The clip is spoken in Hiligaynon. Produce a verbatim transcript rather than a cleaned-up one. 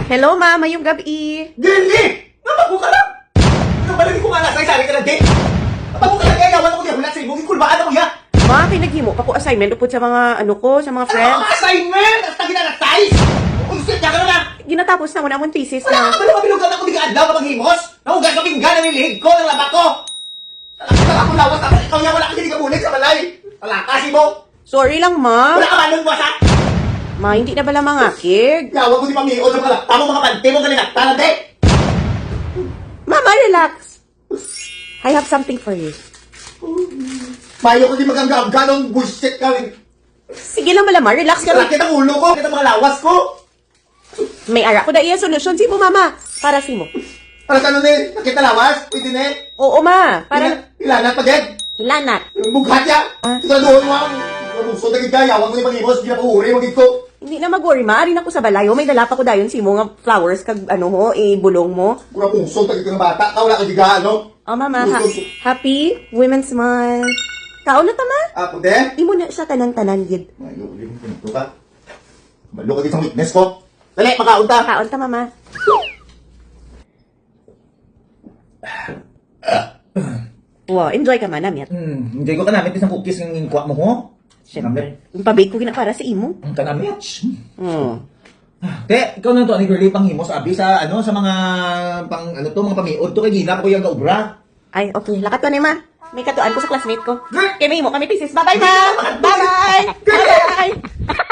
Hello, ma. Mayong gab-i. Dili! Nabago ka lang! Ano ba naging kung alas ay sabi ka na, di? Nabago ka lang, kaya yawan ako niya, wala sa imo, gikulbaan ako niya! Ma, kay naghimo pa ko assignment upod sa mga, ano ko, sa mga Ano friends. ang assignment? Hasta ginanatay! Kung gusto niya ka na na! Ginatapos na ko na among thesis Wala na. ka ba naman ka ako di ka adlaw ka maghimos? Nahugas ka pinggan ang lilig ko, ng laba ko! Talaga ka kung lawas ako, ikaw niya wala ka hindi ka bulig sa balay! Talaga si mo! Sorry lang, ma. Wala ka ba nung basa? Ma, hindi na bala mangakig. Yawa ko di pamiod sa mga lakta mo, mga panty mo, galing akta na, di! Mama, relax. I have something for you. Mayo ko di magangga-angga nung bullshit ka, eh. Sige lang bala, ma. Relax ka. Sakit ang ulo ko, sakit ang mga lawas ko. May ara ko da iya solusyon. Simo, mama. Para simo. Ano ka nun eh? Sakit na lawas? Pwede na eh? Oo, ma. Para Pila, pila na pag-ed? Lanat. Yung bughat niya? Ah. Ito na doon, ma'am. Mabuso na gid ka. Yawan mo yung pag-imos. Di na pag-uri. Mag-ito. Hindi na mag-worry, ma. Ari na ko sa balay, oh. May dala pa ko dayon simo nga flowers kag ano ho, ibulong mo. Kung pusong tagit nga bata. Ka wala ka giga, ano? Oh, mama, ha- happy Women's Month. Kaon na ta, ma? Ako din? Imo na siya tanan-tanan gid. Ay, uling pinto ka. Balo ka dito sa weakness ko. Dali, makaon ta. Kaon ta, mama. Wow, enjoy ka man, namit. Hmm, hindi ko kanamit isang cookies ng inkwa mo, ho? Siyempre. Yung pabake ko gina para sa imo. Ang kanamit. Oh. Te, ikaw na to, ani girly, panghimo sa abi sa, ano, sa mga, pang, ano to, mga pamiod to, kay gina ko yung gaubra. Ay, okay. Lakat ko ni ma. May katuan ko sa classmate ko. Kaya may imo kami thesis. Bye-bye, ma! Bye-bye! Bye-bye!